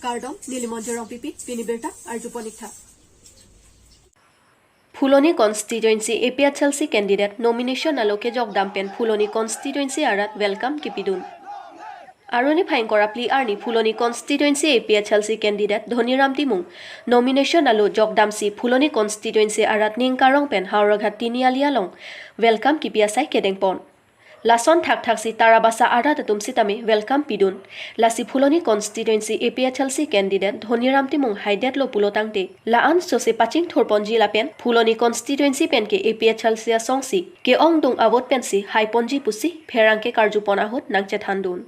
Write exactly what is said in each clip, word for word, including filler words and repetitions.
Kardom, neli Monjir Rongpipi, pini birta arjupon ik tha. Phuloni constituency A P H L C candidate nomination alo kejokdam pen Phuloni constituency arat welcome kipidun. Arni phai ingkoi ra phli arni Phuloni constituency A P H L C candidate Dhoniram Timung nomination alo jokdamsi Phuloni constituency arat ning karong pen Howraghat Tiniali along welcome kipi asai kedengpon. Lason thakthaksi Tarabasa arat atum sitame welcome pidun. Lasi Phuloni constituency A P H L C candidate Dhoniram Timung haidetlo pulo tangte, la-an sose pachingthurponji lapen Phuloni constituency pen ke A P H L C asongsi ke-ongdung avote pensi haiponji pusi pherangke karjupon ahut nangchethandun.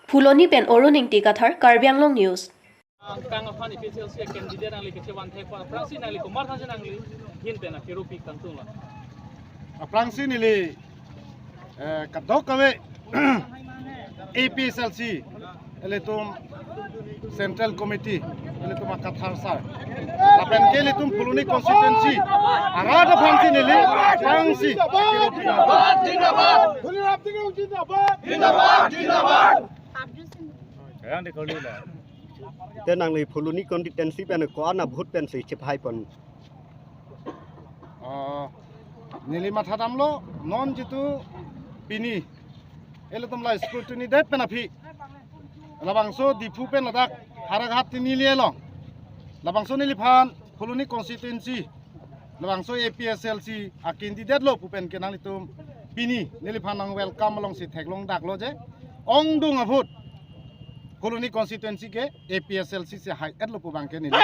Phuloni pen Arun Ingti Kathar, Karbi Anglong News. Kang aphan A P H L C candidate nangli kachevanthe apot aphrangsi nangli komat aphansi nangli ahin pen akirupi kangtunglo. Aphrangsi neli, eh, kadokave A P H L C, ilitum Central Committee, ilitum akathar sar. Lapen ke ilitum Phuloni constituency arat aphansi neli aphrangsi akirupi. Te nangli Phuloni constituency pen ko-an avote pensi chephaipon? Ah, neli mathadamlo non jitu pini ilitum la scrutiny det pen aphi labangso Diphu pen ladak Howraghat Tiniali along labangso neliphan Phuloni constituency labangso A P H L C a candidate lo pu pen ke nanglitum pini neliphan nangwelcome alongsi theklong daklo je ongdung avote Phuloni constituency ke A P H L C si hai-etlo pu abang ke neli.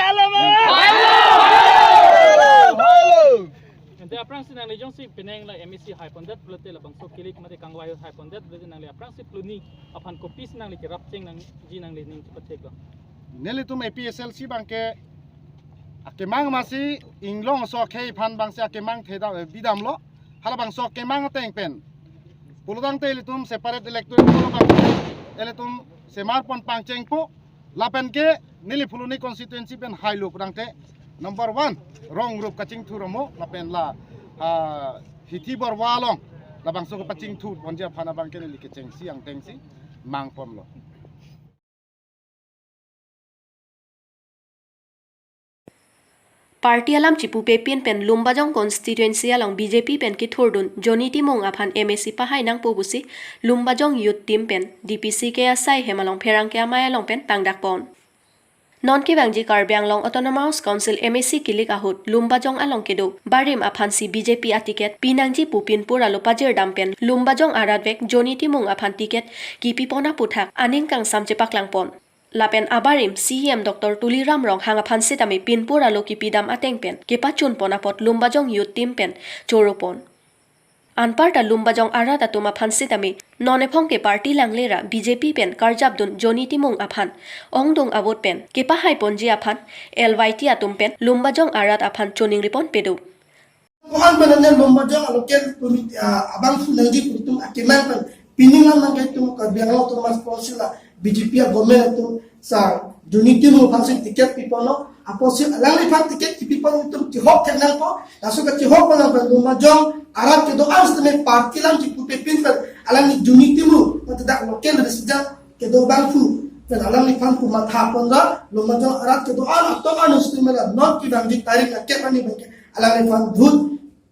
Ante aphrangsi nangli jongsi penang la M A C haipondet pulote labangso kilik mate kangvai haipondet pulote nangli aphrangsi Phuloni aphan kopisi nangli kerapcheng nangji nangli ning chepatheklo? Nelitum A P H L C abang ke akemang masi inglong aso akhei aphan abangsi akemang theda, eh, bidamlo. Halabangso akemang ateng pen pulo tangte ilitum separate electoral roll abang ilitum semarpon pangchengpo. Lapen ke neli Phuloni constituency pen hailo pu tangte number one, rong rup kachingthur amo lapen la, ah, Hithi Borwa along labangso kepachingthurponji aphan abang ke neli kechengsi angtengsi mangponlo. Party alam chipupepin pen Lumbajong constituency along B J P pen kithurdun Johnny Timung aphan M A C pahai nangpo pusi Lumbajong Youth Team pen D P C K asai hem along pherangke amei along pen tangdakpon. Non kevangji Karbi Anglong Autonomous Council M A C kilik ahut Lumbajong along kedo barim aphansi B J P aticket pinangji pu pinpur alo pajirdam pen Lumbajong aratvek Johnny Timung aphan ticket kipipon aputhak aning kangsam chepaklangpon. Lapen abarim C E M Doctor Tuliram Ronghang aphan sitame pinpur alo kipidam ateng pen kepachunpon apot Lumbajong Youth Team pen choropon. Anparta Lumbajong arat atum aphan sitame non ephong ke party langlera B J P pen karjapdun Johnny Timung aphan ongdung avote pen kepahaiponji aphan L Y T atum pen Lumbajong arat aphan choningripon pedo. Ko-an pen ane Lumbajong a local committee, ah, abangphu nangji pu itum akemang pen pining lam nangke itum Karbi Anglong Autonomous Council a B J P a government atum sar Johnny Timung aphansi ticket piponlo, apotsi alangliphan ticket kipipon itum chihok thek nangpo. Laso kachihokpon nang pen Lumbajong arat kedo-an sitame party alam chipupepin pen alangli Johnny Timung mate dak local resident kedo abangphu pen alangliphan pu mathaponra Lumbajong arat kedo-an atum anus tumela non kevangji tarik akep arni abangke alangliphan vote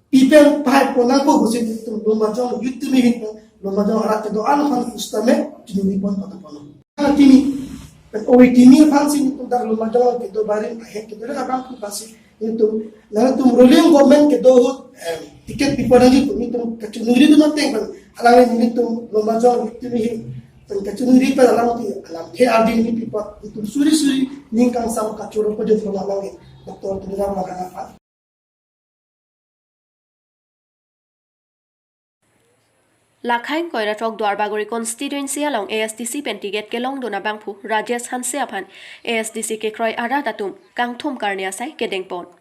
pipen pahai pon nangpo pusi itum Lumbajong Youth Team ahin pen Lumbajong arat kedo-an aphan sitame chiningri pon pata pon. Timi pen ove timi aphansi itum dak Lumbajong kedo barim ahem kedo abangphu aphansi itum, nangtum ruling government kedo ahut, em, ticket piponji itum kachiningripon ateng pen alangli nelitum Lumbajong Youth Team ahin pen kachiningri pen alangli alamthe ardi neli pipot itum suri suri ning kangsam kachoro pajok pon alangli Doctor Tuliram Ronghang aphan. Lakhai ingkoi ra throk Duarbagori constituency along A S D C pen ticket kelongdun abangphu Rajesh Hanse aphan A S D C kekroi arat atum kangthum karne asai kedengpon.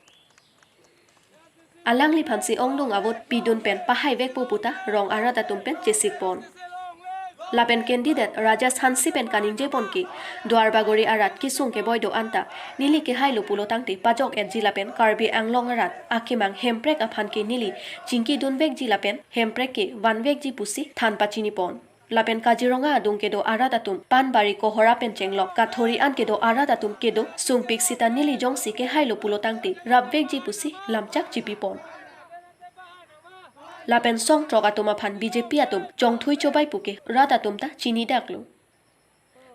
Alangliphansi ongdung avote pidun pen pahaivekpo puta rong arat atum pen chesikpon. Lapen candidate Rajesh Hanse pen kaningjepon ke Duarbagori arat kesung keboi do-an ta neli kehailo pulo tangte pajok-etji lapen Karbi Anglong arat akemang Hemprek aphan ke neli chingkidunvekji lapen Hemprek ke vanvekji pusi than pachinipon. Lapen Kaziranga adung kedo arat atum Panbari Kohora pen chenglok Kathori an kedo arat atum kedo sungpik sita neli jongsi kehailo pulo tangte rapvekji pusi lamchak chipipon. Lapen songtrok atum aphan B J P atum chongthui chobai puke rat atum ta chinidaklo.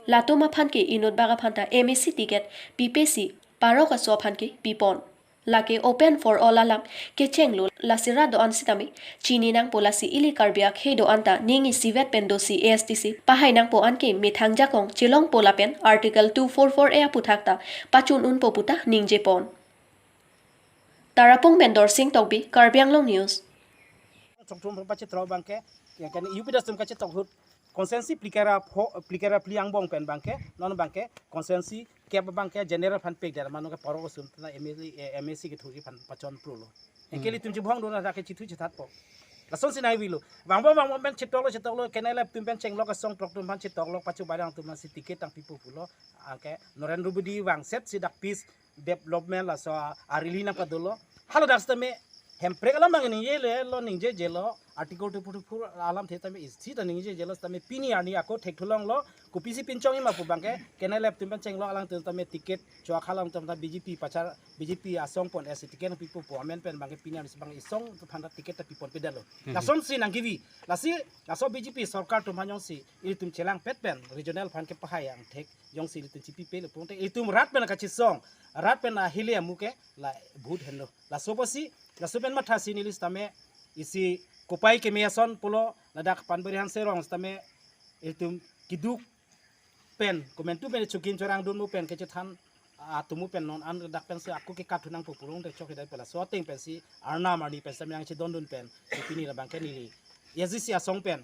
Latum aphan ke inut bak aphan ta M A C ticket pipesi parok aso aphan ke pipon. Lake open for all alam kechenglo, lasi rat do-an sitame chini nangpo, lasi ili Karbi akhei do-an ta ning isivet pen dosi A S D C pahai nangpo, anke methang jakong chelongpo lapen Article two four four A aputhak ta pachun unpo puta ningjepon. Tarapung pen Dorsing Tokbi, Karbi Anglong News. Chongthum pachethro abangke, ya kan U P das tum kachetok ahut constituency phlikra pho, phlikra phli angbong pen abangke, non abangke constituency kep abangke general aphan pek der mano ke parok asum tena M A C, eh, M A C kethuri aphan pachon prolo. Anke Hmm. ilitum chibhong dona dak ke chithu chithatpo. Lasonsi nai vilo. Vangbom vangbom pen chetoklo chetoklo kenai lap tum pen chenglok asongtrok atum aphan chetoklo pachu barang atum aphansi ticket tang pipo pulo. Anke Narendra Modi vangsetsi dak peace development laso a rally nangpadolo. Haladak sitame Hemprek alam abang ningjelo, ningjejelo, Article two forty-four alamthe tame isi ta ningjejelo, tame pini arni ako thekthulonglo, kopisi pinchongji ma pu abangke, kenai lap tum pen chenglok alangtum tame ticket, chua khalang tum ta B J P pachar, B J P asong pon esi ticket pipo pu amen pen abangke pini arni si abang isong aphan ta ticket ta piponpedetlo. Hmm. Lasonsi nangkevi, lasi, laso B J P sorkar atum aphan jongsi, ilitum chelangpet pen, regional aphan kepahai angthek, jongsi ilitum chipipelo pulote, ilitum rat pen kachisong, rat pen ahile amu ke, la vote henlo. Laso apotsi, laso pen mathasi neli sitame isi kopai keme ason pulo ladak Panbari Hanse rong sitame ilitum keduk pen, komantu pen chukim chorang dunmu pen kechethan atumu pen non an ladak pensi ako kekat thu nangpo pulote chok hidai pen laso ateng pensi arnam arni pen sitame nangchedondun pen, si pini labangke neli A S D C asong pen,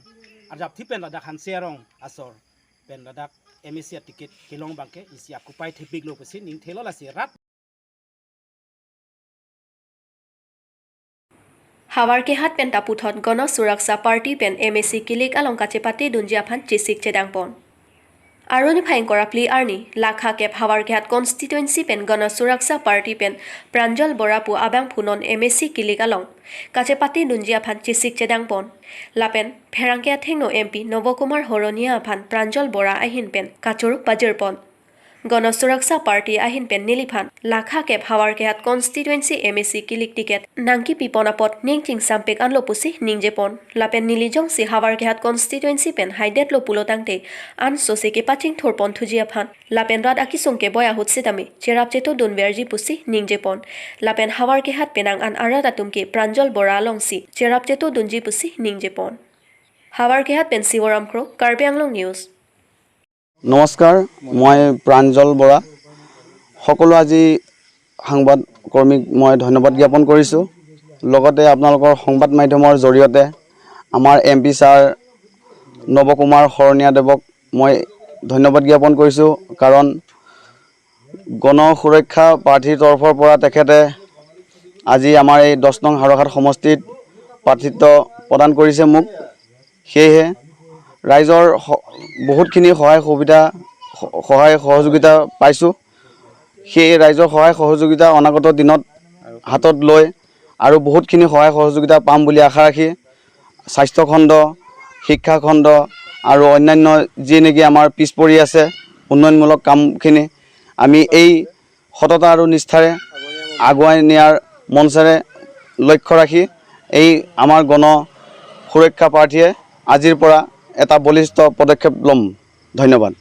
arjapthi pen ladak Hanse arong asor pen ladak M A C aticket kelong abangke isi akopai thepiklo pusi ningthelo, lasi rat Havarkehat pen ta puthot Gana Suraksha Party pen M A C kilik along kachepate dunji aphan chesik chedangpon. Arni phai ingkoi ra phli arni, lakha kep Havarkehat constituency pen Gana Suraksha Party pen Pranjal Bora pu abangphu non M A C kilik along kachepate dunji aphan chesik chedangpon. Lapen pherangke athengno M P Nobo Kumar Horonia aphan Pranjal Bora ahin pen kachoro pajirpon. Gana Suraksha Party ahin pen neliphan lakha kep Havarkehat constituency M A C kilik ticket nangkepipon apot ning chingsampik anlo pusi ningjepon. Lapen neli jongsi Havarkehat constituency pen haidetlo pulo tangte ansose kepachingthurpon thuji aphan, lapen rat akesung keboi ahut sitame cherap cheto dunverji pusi ningjepon. Lapen Havarkehat penang an arat atum ke Pranjal Bora alongsi cherap cheto dunji pusi ningjepon. Havarkehat pen Sivoram Kro, Karbi Anglong News. নমস্কাৰ, মই প্ৰাঞ্জল বৰা। সকলো আজি সাংবাদ কৰ্মীক মই ধন্যবাদ জ্ঞাপন কৰিছোঁ। লগতে আপোনালোকৰ সংবাদ মাধ্যমৰ জৰিয়তে আমাৰ এম পি ছাৰ নৱ কুমাৰ শৰণীয়া দেৱক মই ধন্যবাদ জ্ঞাপন কৰিছোঁ, কাৰণ গণ সুৰক্ষা প্ৰাৰ্থীৰ তৰফৰ পৰা তেখেতে আজি আমাৰ এই দহ নং হাউৰাঘাট সমষ্টিত প্ৰাৰ্থিত্ব প্ৰদান কৰিছে মোক। সেয়েহে ৰাইজৰ স-, বহুতখিনি সহায় সুবিধা, স-, সহায় সহযোগিতা পাইছোঁ। সেই ৰাইজৰ সহায় সহযোগিতা অনাগত দিনত হাতত লৈ আৰু বহুতখিনি সহায় সহযোগিতা পাম বুলি আশা ৰাখি স্বাস্থ্যখণ্ড, শিক্ষাখণ্ড আৰু অন্যান্য যি নেকি আমাৰ পিছ পৰি আছে উন্নয়নমূলক কামখিনি, আমি এই সততা আৰু নিষ্ঠাৰে আগুৱাই নিয়াৰ মঞ্চেৰে লক্ষ্য ৰাখি এই আমাৰ গণ সুৰক্ষা প্ৰাৰ্থীয়ে আজিৰ পৰা এটা বলিষ্ঠ পদক্ষেপ ল'ম। ধন্যবাদ।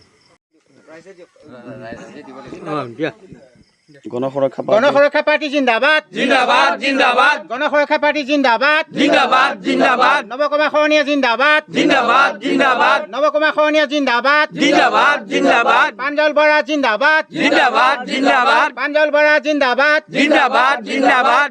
গণ সুৰক্ষা গণ প্ৰাৰ্থী। সুৰক্ষা পাৰ্টি জিন্দাবাদ। জিন্দাবাদ, জিন্দাবাদ। গণ সুৰক্ষা পাৰ্টি জিন্দাবাদ। জিন্দাবাদ, জিন্দাবাদ। নৱ কুমাৰ শৰণীয়া জিন্দাবাদ। জিন্দাবাদ, জিন্দাবাদ। নৱ কুমাৰ শৰণীয়া জিন্দাবাদ। জিন্দাবাদ, জিন্দাবাদ। প্ৰাঞ্জল বৰা জিন্দাবাদ। জিন্দাবাদ, জিন্দাবাদ। প্ৰাঞ্জল বৰা জিন্দাবাদ। জিন্দাবাদ, জিন্দাবাদ।